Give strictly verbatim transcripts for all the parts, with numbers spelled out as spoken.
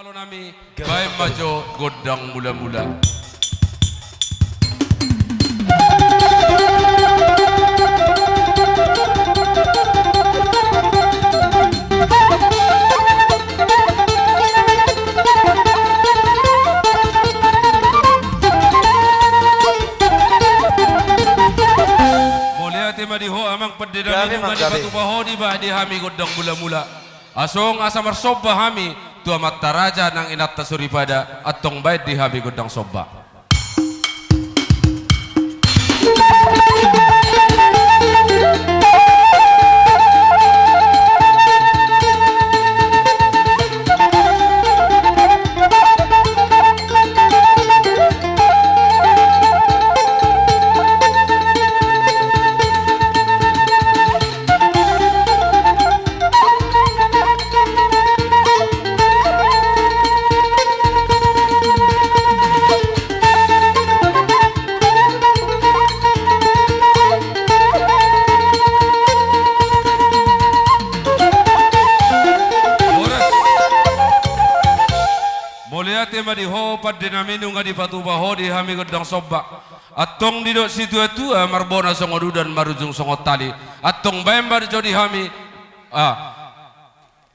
Nami, baen ma jo gondang mula-mula. Mauliate ma di ho amang pande nami, nunga dipatupa ho dibaen di hami gondang mula-mula. Asa asa marsomba hami tu amanta raja nang inanta soripada, antong baen di hami gondang somba. Mauliate ma di ho pande nami, nunga dipatupa ho di hami gondang somba. Antong didok situa-tua, marbona songon udan, marujung songon tali. Antong baen ma jo di hami, ah,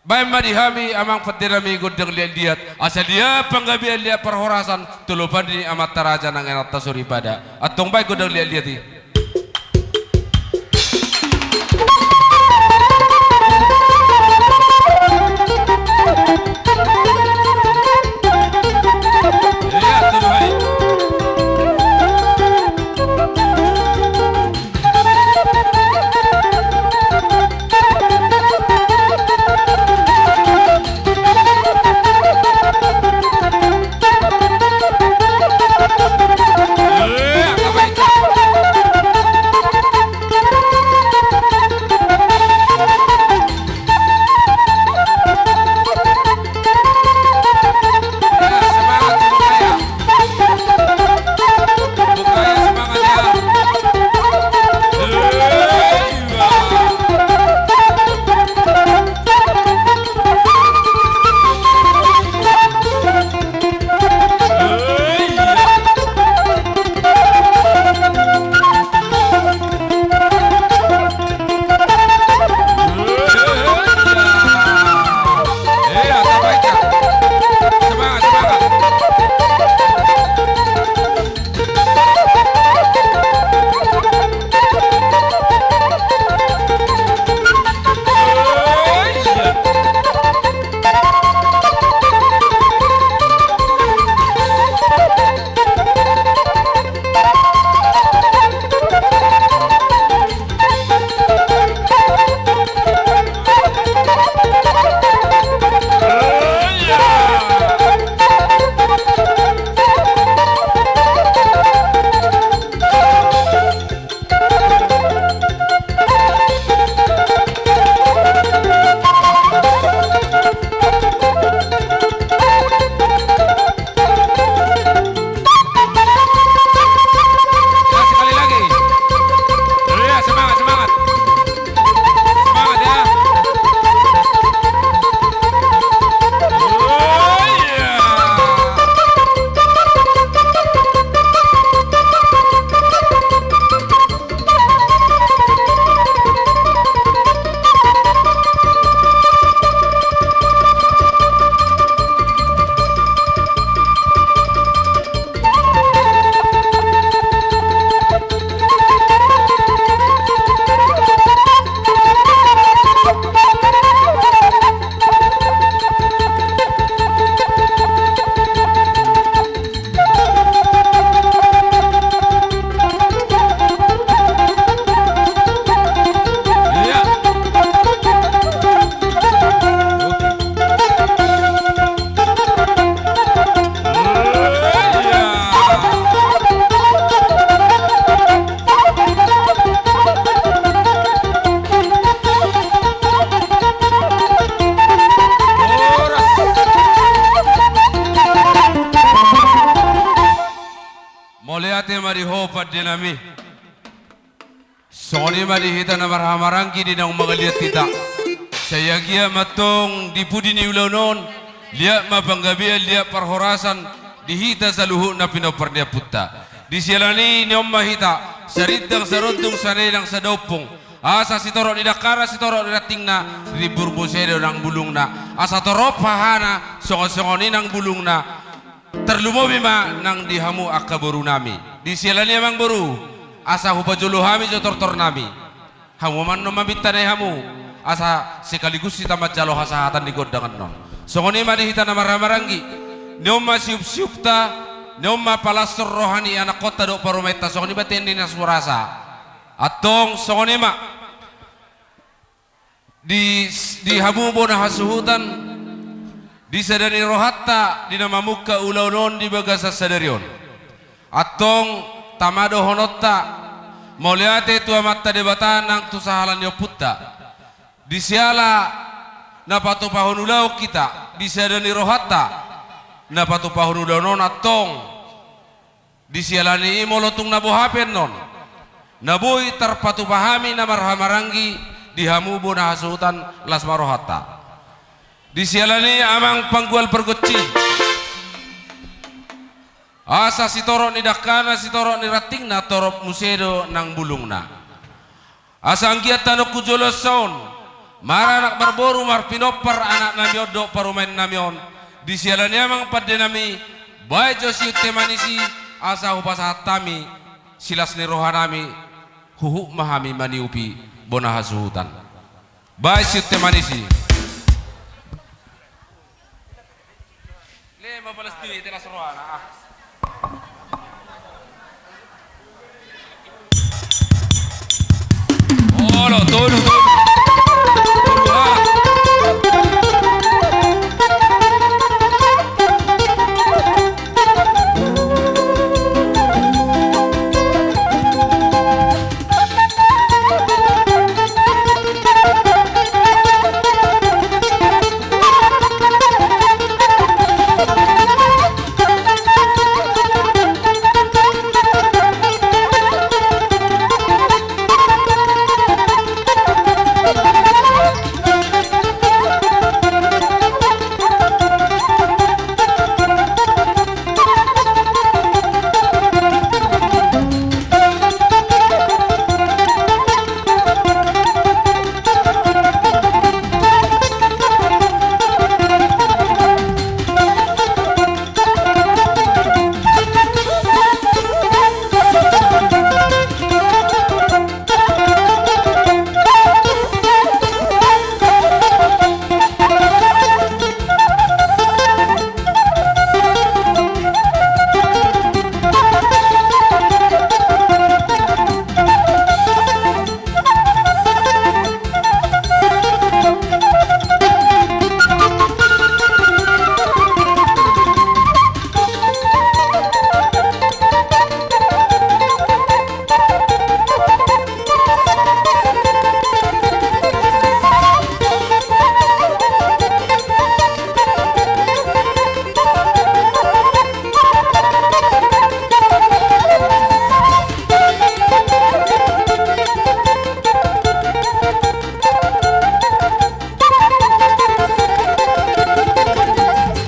baen ma di hami amang pande nami gondang liat-liat, asa liat panggabean, liat parhorasan tu lopan ni amanta raja nang inanta soripada. Antong baen gondang liat-liat i. Ya, sekali lagi. Iya, semangat, semangat. Semangat, ya. Oh, iya. Mauliate ma di ho pande nami. Songon i ma di hita na marhahamaranggi di naung mangaliat hita. Sai anggiat ma antong di pudi ni ulaon on, Liat ma panggabean, liat parhorasan di hita saluhutna pinompar ni ompunta. Di siala ni i, ni on ma hita, sarindang sarondung, sanedang sadaompung, asa sitorop ni dangkana, sitorop ni rantingna, rimbur muse do nang bulungna, asa torop hahana, songon-songon i nang bulungna, tarlumobi ma nang di hamu angka borunami. Di siala ni i, amang boru, asa hupajolo hami jo tortornami. Hamu ma annon maminta nai hamu, asa sekaligus hita manjalo hasahatan di gondang annon. Songon i ma di hita na marhahamaranggi. Ni on ma siupsiupta, ni on ma palashon roha ni anakkonta dohot parumaenta, songon i ma tene ni na so rasa. Antong songon i ma. Di, di hamu bona hasuhutan, di sada ni rohanta, di na mamungka ulaon on di bagasan sadari on. Antong tama dohononta, mauliate tu Amanta Debata nang tu sahala ni ompunta. Di siala na patupahon ulaon hita, di sada ni rohanta, na patupahon ulaon on antong. Di siala ni i molo tung na boha pe annon, na boi tarpatupa hami na marhahamaranggi di hamu bona hasuhutan, las ma rohanta. Di siala ni i, amang panggual pargonsi, asa sitorop ni dangkana, sitorop ni rantingna, torop muse do nang bulungna. Asa anggiat tano hujolo saon, maranak marboru marpinompar anaknami on dohot parumaennami on, di siala ni i, amang pandenami, baen jo siunte manis i, asa hupasahat hami silas ni rohanami, huhut ma hami maniupi bona hasuhutan. Baen siunte manis i. Le, ma balas tu i, telas rohana, ah. Olo, tolu, tolu. Tolu, ah.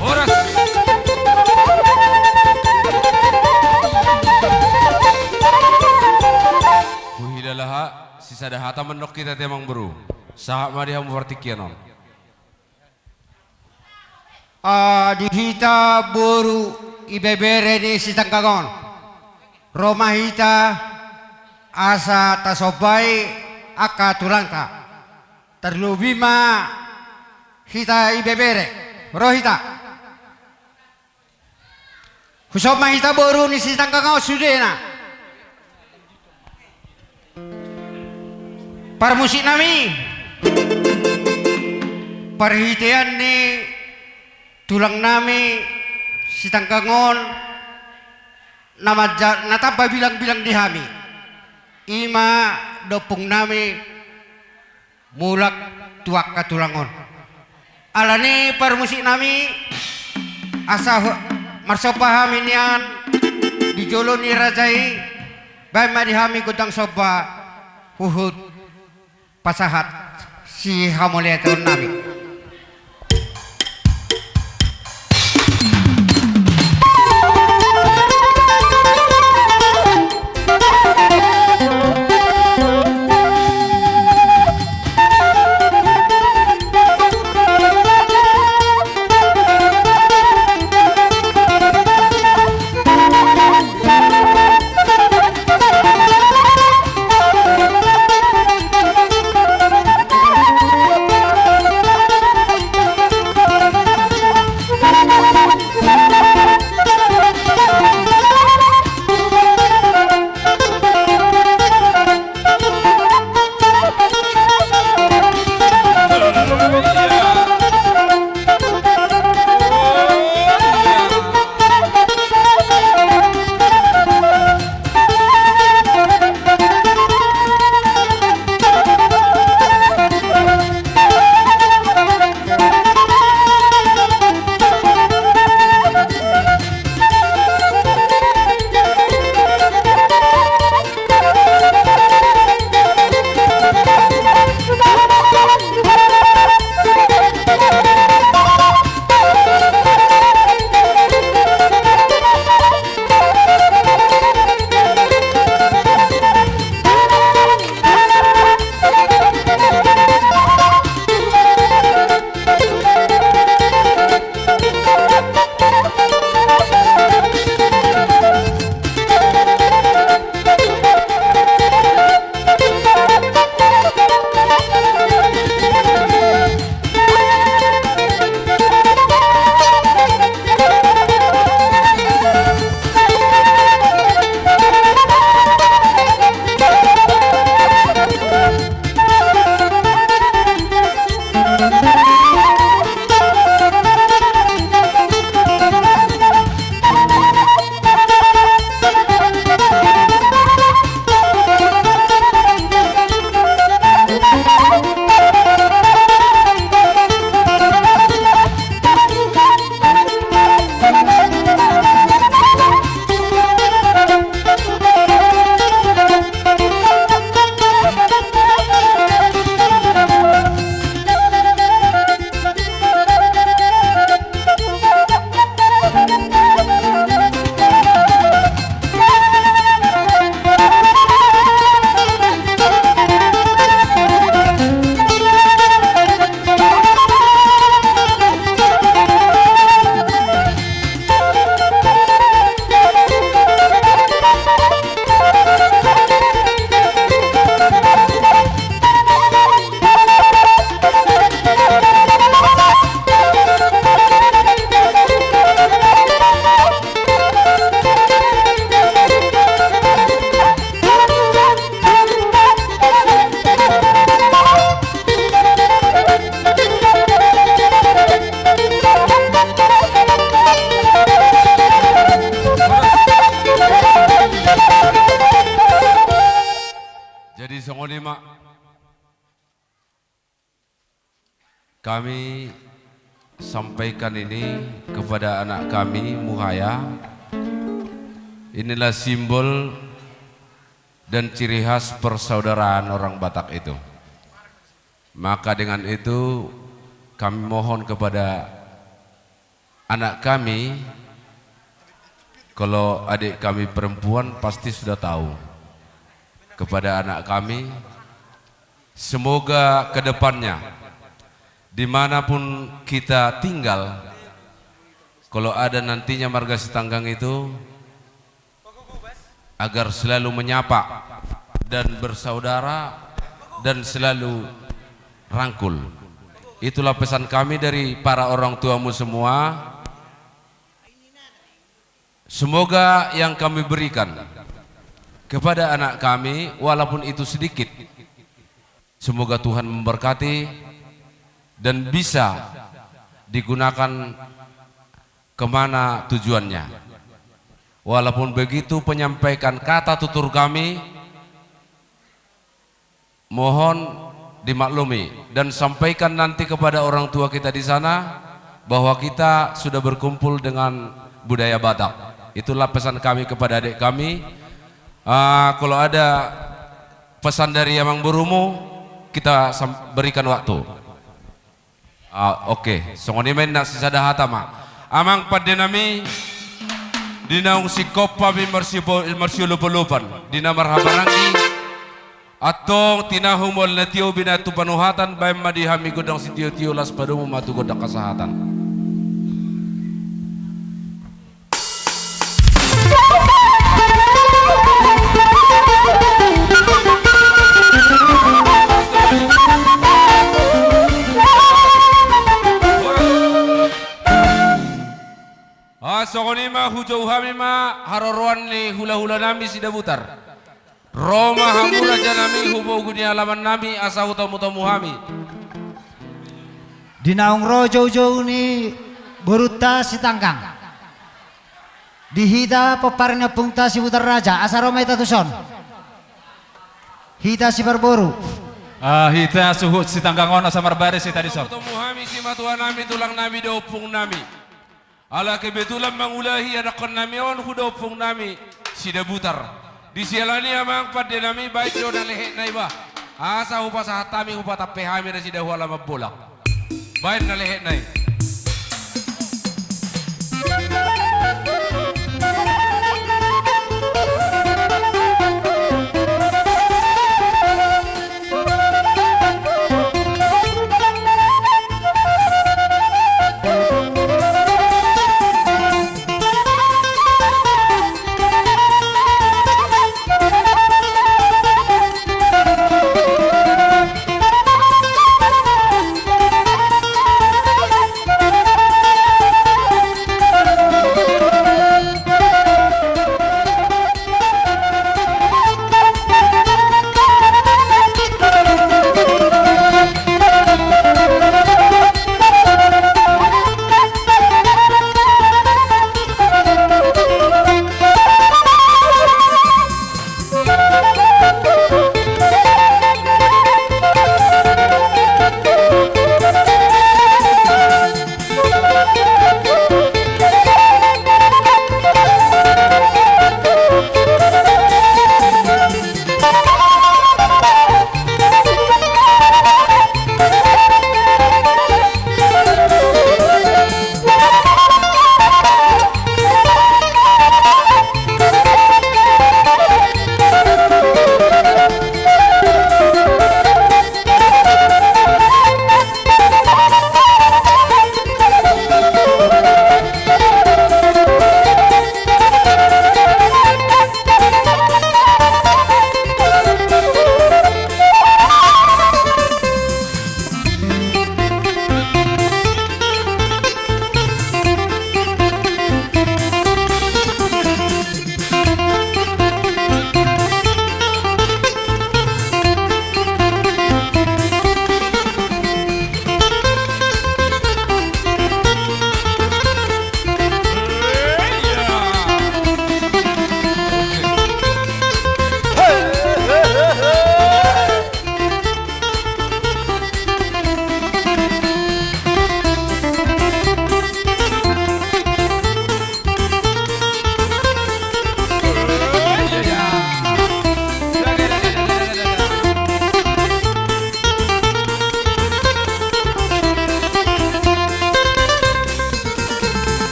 Horas. Huhilala ha, sisada hata mandok hita, amang boru. Sahat ma di hamu partingkian on. Ah, di hita boru ibebere ni Sitanggang on, ro ma hita asa tasombai angka tulangta. Tarlobi ma hita ibebere, ro hita. Huson ma hita boru ni Sitanggang on sudena. Parmusiknami, parhitean ni tulangnami Sitanggang on, na manja-, na tamba bilangbilang di hami, i ma dompungnami mulak tu angka tulang on. Alani parmusiknami, asa hu-, marsomba hami nian di jolo ni raja i, baen ma di hami gondang somba huhut pasahat sihamauliateonnami. Sampaikan ini kepada anak kami, Muhaya. Inilah simbol dan ciri khas persaudaraan orang Batak itu. Maka dengan itu, kami mohon kepada anak kami, kalau adik kami perempuan pasti sudah tahu, kepada anak kami, semoga ke depannya, di mana pun kita tinggal, kalau ada nantinya marga Sitanggang itu, agar selalu menyapa dan bersaudara dan selalu rangkul. Itulah pesan kami dari para orang tuamu semua. Semoga yang kami berikan kepada anak kami, walaupun itu sedikit, semoga Tuhan memberkati dan bisa digunakan kemana tujuannya. Walaupun begitu, penyampaikan kata tutur kami, mohon dimaklumi dan sampaikan nanti kepada orang tua kita di sana bahwa kita sudah berkumpul dengan budaya Batak. Itulah pesan kami kepada adik kami. Ah, kalau ada pesan dari amang borumu, kita sam-, berikan waktu. Ah, oke, songon i ma inna, sisada hata ma. Amang pande nami, di naung singkop hami marsipo-, marsiolopolopan, di na marhahamaranggi, antong tinahu ma na tio, binahen tu panuhatan, bahen ma di hami gondang sitiotio, laos padomu ma tu gondang hasahatan. Ah, songon i ma, hujou hami ma haroroan ni hulahulanami Sidabutar. Ro ma hamu rajanami, hubogu ni alamannami, asa hutamutomu hami. Di naung ro joujou ni borunta Sitanggang, di hita pomparan ni ompunta Sibutar Raja, asa ro ma hita tuson. Hita siparboru. Ah, hita suhut Sitanggang on asa marbaris hita dison. Hutamutomu hami simatuanami, tulangnami dohot ompungnami. Ala kebetulan mangulahi anakkonnami on tu ompungnami Sidabutar. Disiala ni i amang pandenami, baen do na lehekna i bah. Asa hupasahat hami, hupatampe hami nasida tu alaman bolak. Baen na lehekna i.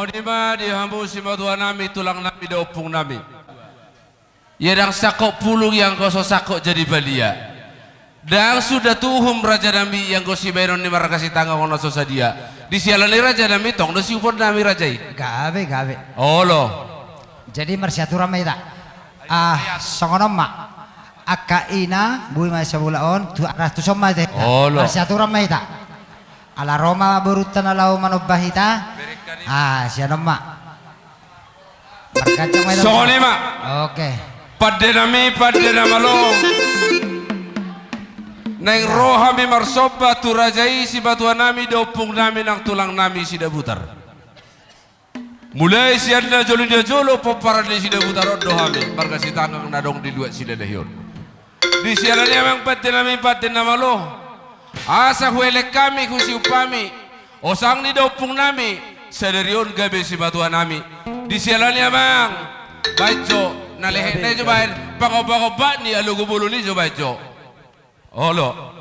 Songon i ma di hamu simatua nami, tulang nami dohot ompung nami. Ia ndang sangkot pulung ia anggo so sangkot jadi balia. Ndang suda tuhum raja nami ia anggo sibahenon ni marga Sitanggang on na so sadia. Di siala ni raja nami tong do siuhupon nami raja i. Gabe, gabe. Olo. Jadi marsiaturan ma hita. Ah, songon on ma. Angka ina, boi ma sabula on, tu arah tuson ma hita. Olo. Marsiaturan ma hita. Ala ro ma borunta na laho manomba hita. Ah, sian on ma. Marganjang ma hita. Songon i ma. Oke. Pande nami, pande na malo. Naeng ro hami marsomba tu raja i simatua nami dohot ompung nami nang tulang nami Sidabutar. Mulai sian na jolo ni na jolo pomparan ni Sidabutar on do hami, marga Sitanggang na adong di luat Silalahi on. Di siala ni i amang pande nami, pande na malo. Asa huelek hami, husiup hami. Osang ni dohot ompung nami, sadari on gabe simatua nami. Di siala ni i amang. Baen jo, na lehekna i jo baen, pangombatomba ni alogo bolon i jo baen jo. Olo.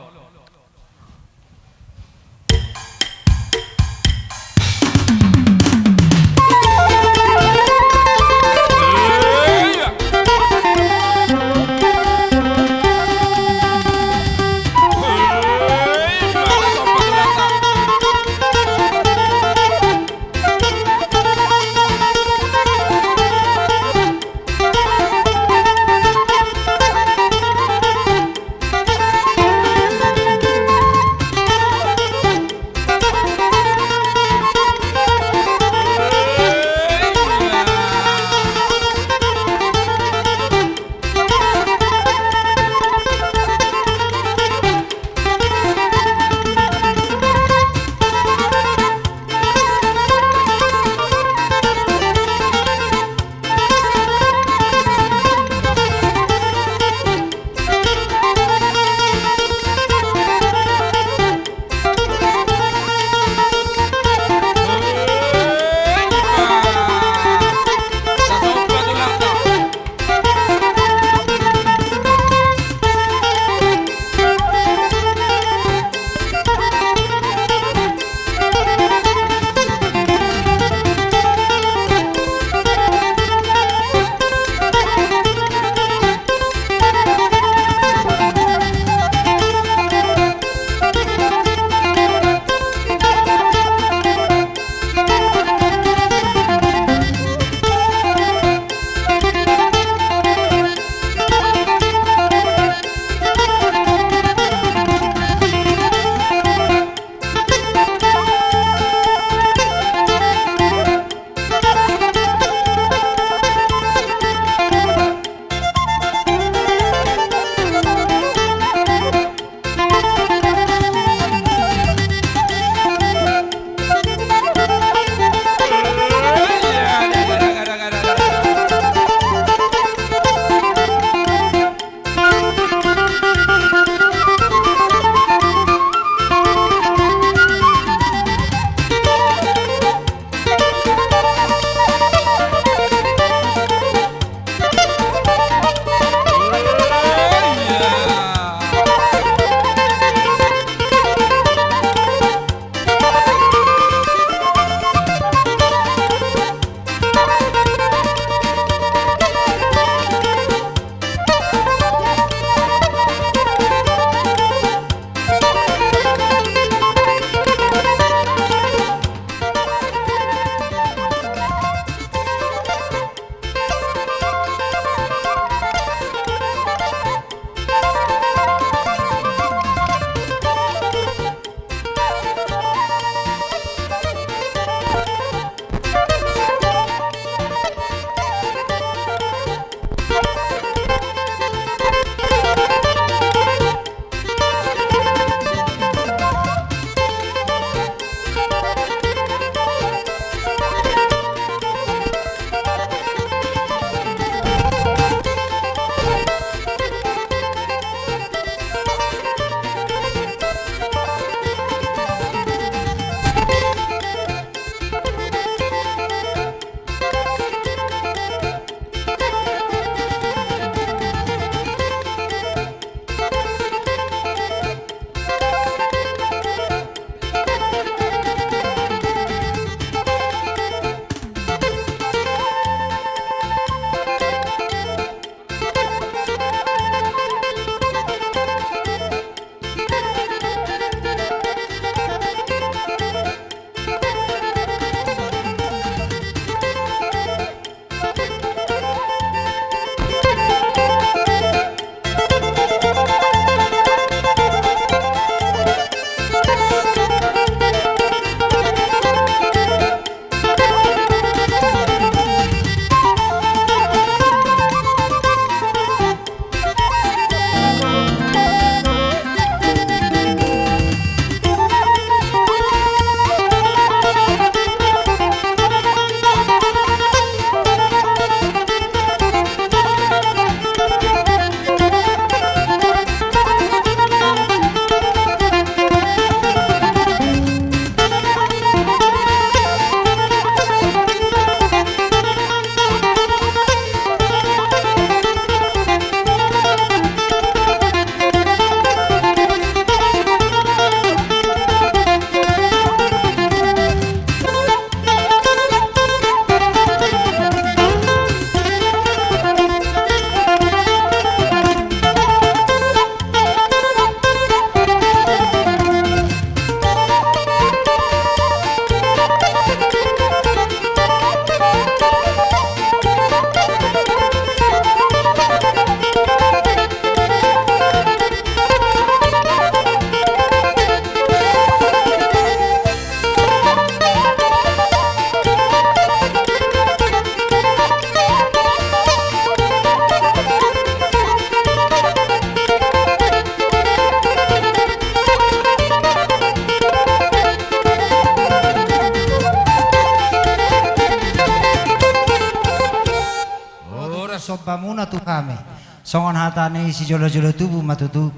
sombamuna tu hami. Songon hata ni sijolo-jolo tubu ma tutu,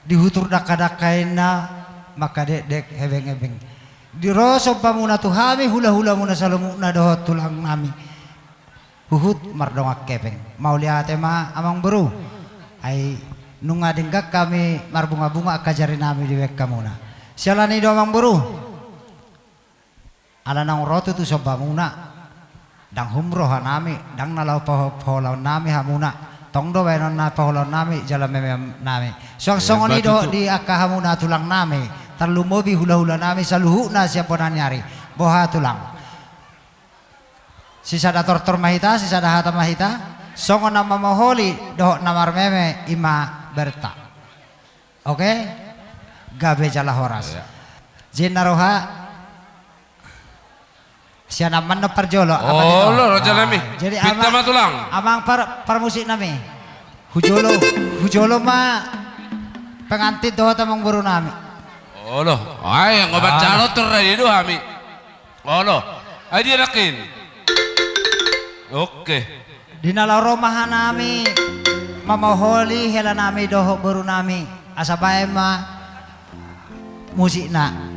dihutur dangka-dangka inna, mangkadekdek hebeng-hebeng. Di ro sombamuna tu hami, hula-hulamuna salumukna dohot tulang nami. Huhut mardongan hepeng. Mauliate ma amang boru. Ai nunga denggan hami marbunga-bunga angka jari nami dibaen hamuna. Siala ni i do amang boru. Ala naung ro tutu sombamuna. Ndang hum roha nami, ndang na laho paho-, paholaon nami hamuna. Tong do baenon na paholaon nami, jala meme nami. Suang songon i dohot di angka hamuna tulang nami. Tarlumobi hula-hula nami, saluhutna sian bona ni ari. Boha tulang. Sisada tortor ma hita, sisada hata ma hita, songon na mamoholi, dohot na marmeme, i ma berta. Oke? Gabe jala horas. Iya. Jinna roha, sian amang na parjolo, apa ni to? Olo, raja nami. Ah, jadi pinta amang, ma tulang. Amang par-, parmusik nami. Hujolo, hujolo ma pengantin dohot amang boru nami. Olo, ai, anggo baca lo tu radio hami. Olo. Ai dia nakin. Oke. Di na laho ro ma hanami mamoholi hela nami dohot boru nami. Asa baen ma musikna.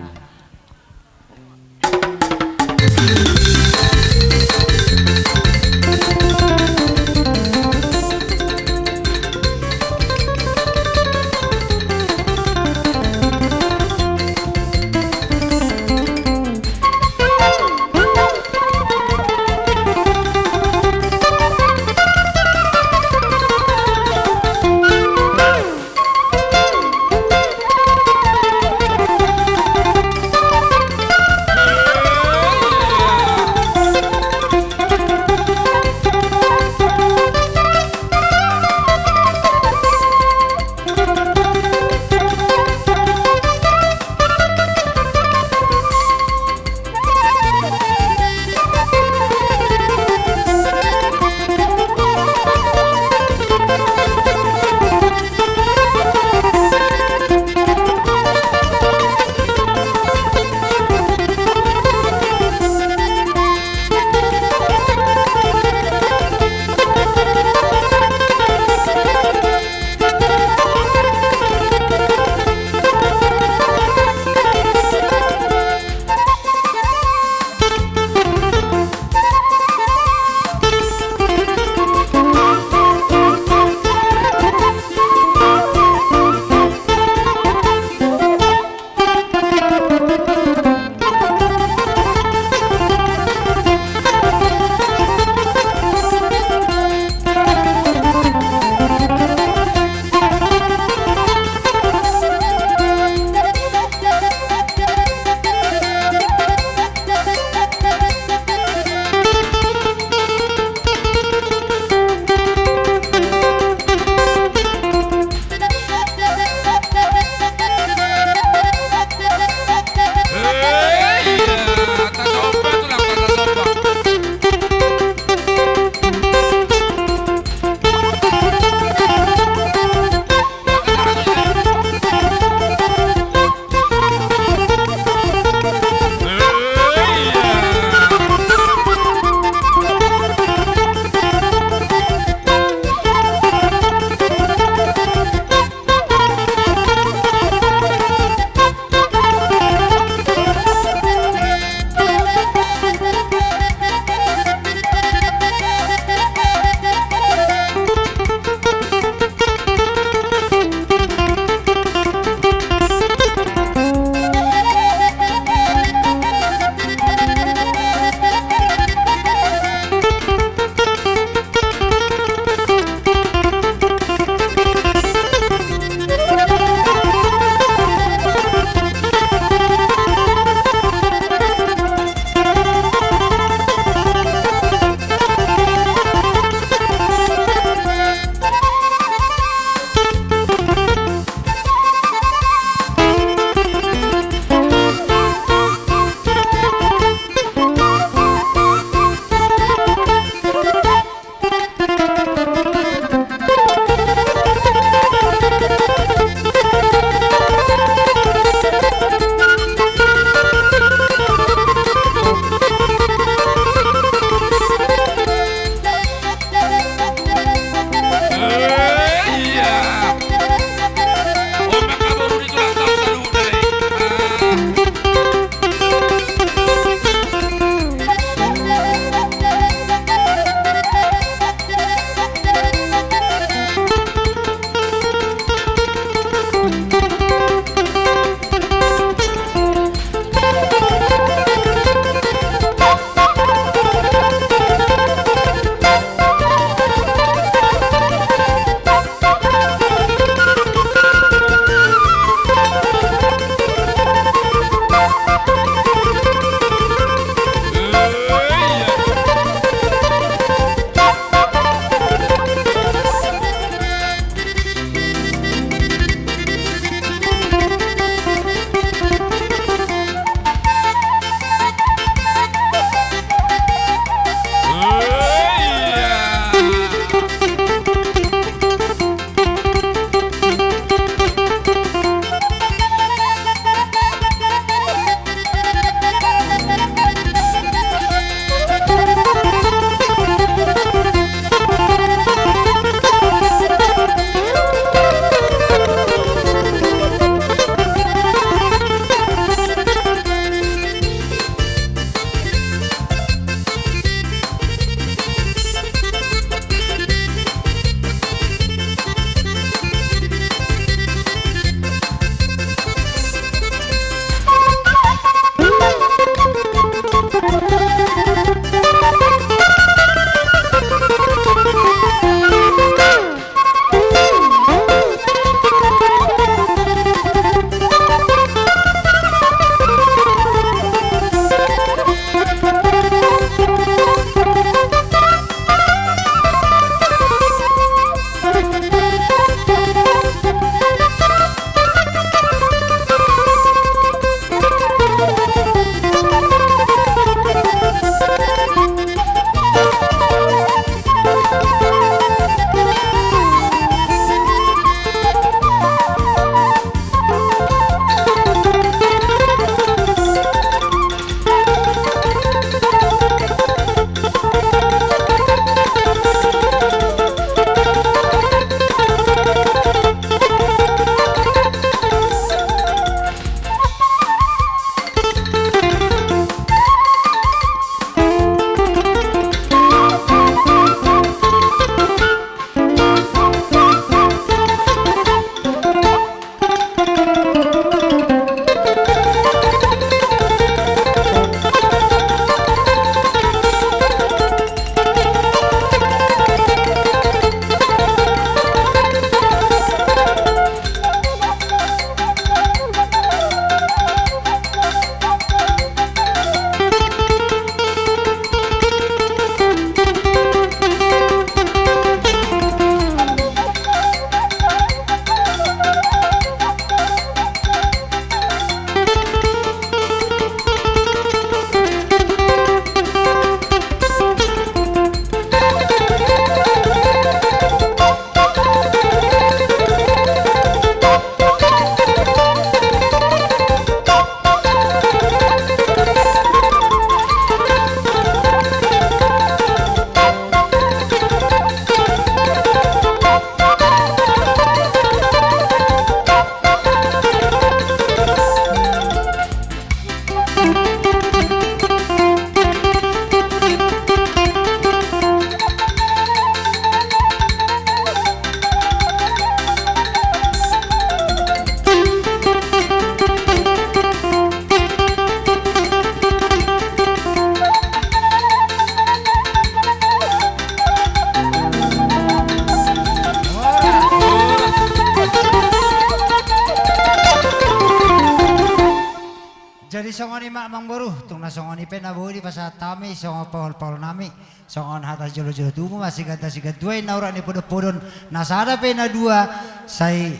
Songon i ma amangboru, tung na songon i pe na boi dipasahat hami songon pahol-pahol nami, songon hata sijolo-jolo tubu ma siganda siganduan na urat ni podon-podon, na sada pe na dua, sai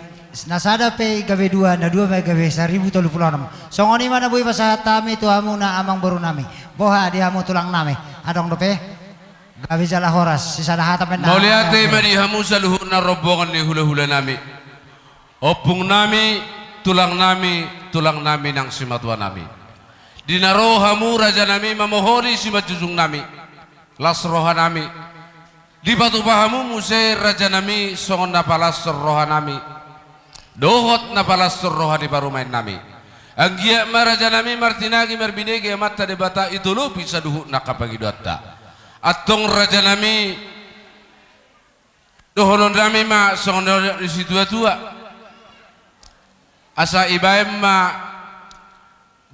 na sada pe gabe dua, na dua ma gabe saribu tolu pulu onom. Songon i ma na boi pasahat hami tu hamuna amangboru nami. Boha di hamu tulang nami? Adong dope? Gabe jala horas, sisada hata pe na. Mauliate ma di hamu saluhutna rombongan ni hula-hula nami. Ompung nami, tulang nami, tulang nami nang simatua nami. Di na ro hamu raja nami mamoholi simanjujung nami, las roha nami. Dipatupa hamu muse raja nami songon na palas roha nami dohot na palas roha ni parumaen nami. Anggiat ma raja nami martinangi marbinege Amanta Debata, itolopi saluhutna angka pangidoanta. Antong raja nami, dohonon nami ma songon na nidok ni situa-tua, asa ibaen ma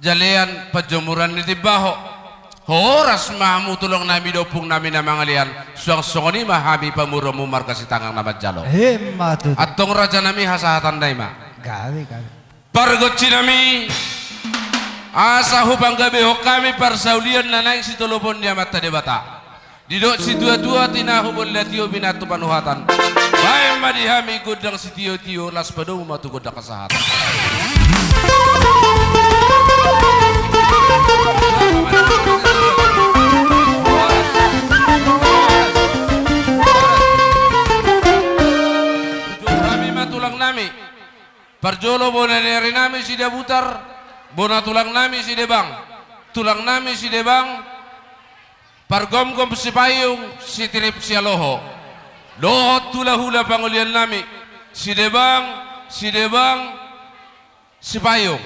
jalean panjomuran ni timbaho. Horas ma hamu tulang nami dohot ompung nami na mangalean, suang songon i ma hami pamoruonmu marga Sitanggang na manjalo. Emma tutu. Antong raja nami, hasahatan nami ma. Gabe, gabe. Pargonsi nami, asa hupanggabehon hami parsaulian na naeng sitolopon ni Amanta Debata. Didok situa-tua, tinahu bolla tio, binatu panuhatan. Baen ma di hami gondang sitio-tio, laos padomu ma tu gondang hasahatan. Jujur hami ma tulang nami. Parjolo bona ni ari nami Sidabutar, bona tulang nami Sidebang, tulang nami Sidebang, pargomgom Sipayung, Sitirip Sialoho, dohot hula-hula pangolian nami, Sidebang, Sidebang, Sipayung.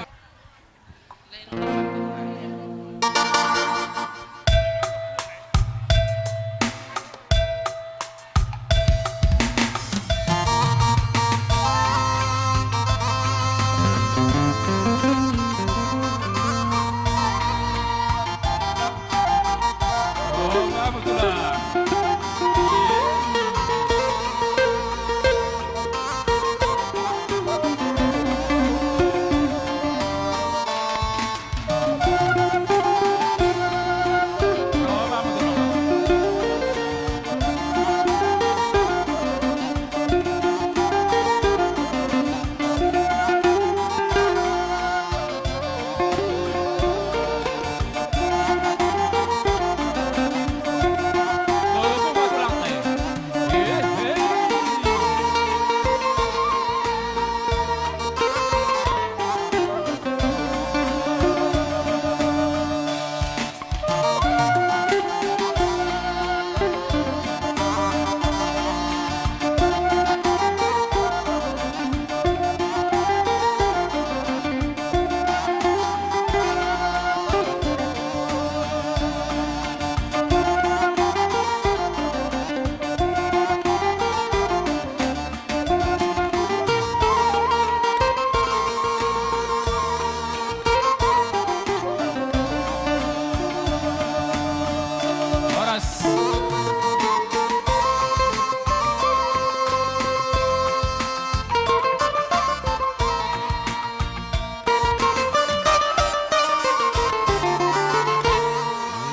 Horas.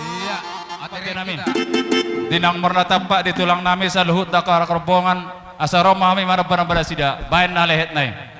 Iya, materi nami. Di na marnatampak di tulang nami saluhut angka rombongan, asa ro ma hami manamba-namba nasida, baen na lehet nai.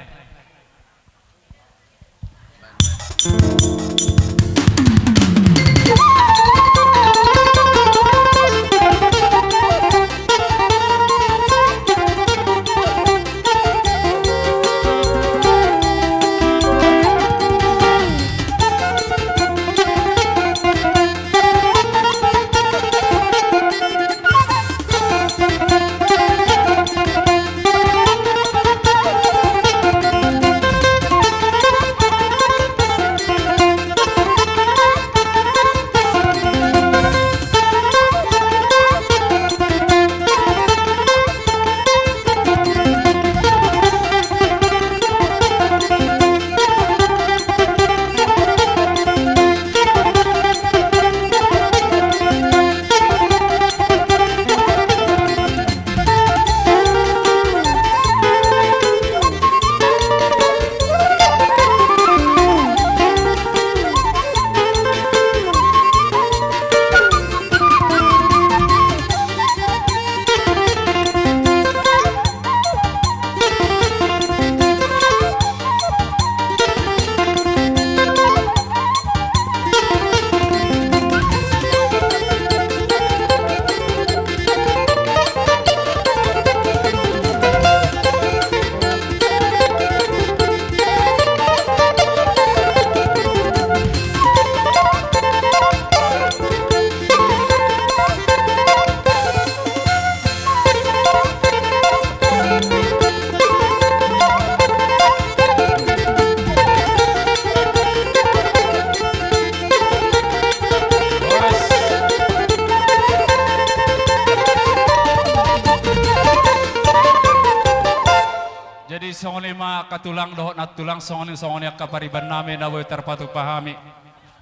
Tulang dohot nantulang, songon i songon i angka pariban nami na boi tarpatupa hami.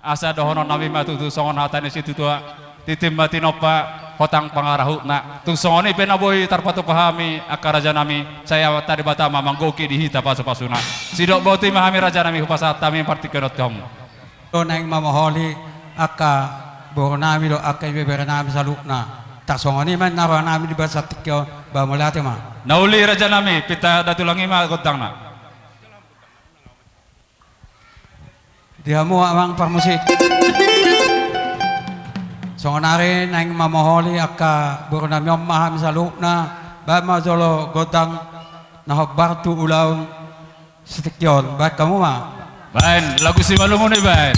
Asa dohonon nami ma tutu songon hata ni situatua: Tintin ma tinompa, hotang pangarahutna. Tung songon i pe na boi tarpatupa hami angka raja nami, sai Amanta Debata ma manggohi di hita pasupasuna. Sidok botima hami raja nami hupasahat hami partingkian on tu hamu. Naeng mamoholi angka boru nami dohot angka ibebere nami saluhutna. Tarsongon i ma na roha nami di bagasan tingki on, ba mauliate ma. Na uli raja nami, pinta da tulang i ma gondangna. Di hamu amang parmusik. Songon ari naeng mamoholi angka boru nami on ma hami saluhutna, baen ma jolo gondang na hombar tu ulaon sitingki on, baen hamu ma. Baen, lagu Simalungun i baen.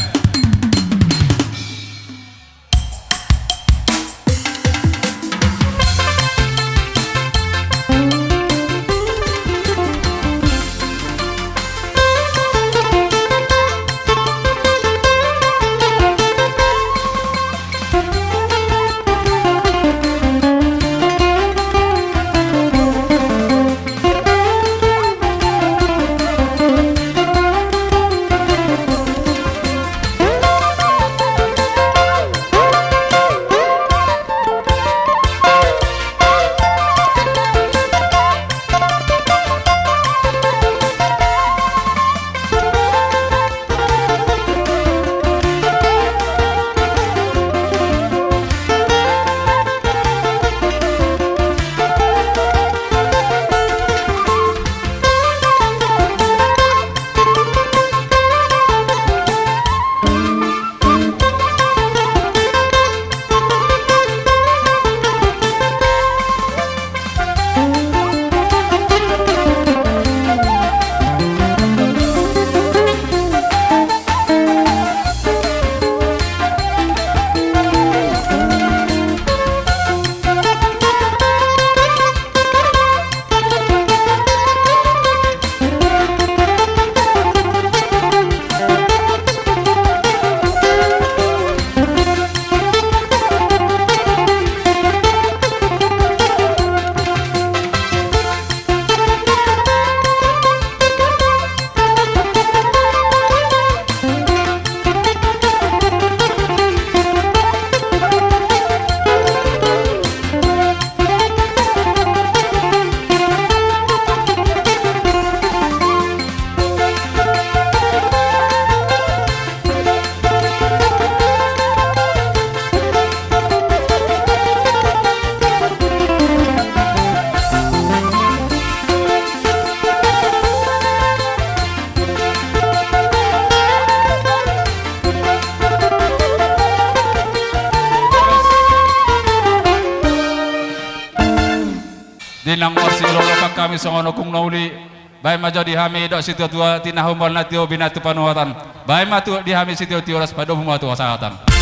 Di naung marsiolopolop hami songon ompung na uli, baen ma jo di hami dohot situatua, tinahu ma na tio, binatu panuhatan. Baen ma tu di hami sitio-tio las, padomu ma tu hasahatan.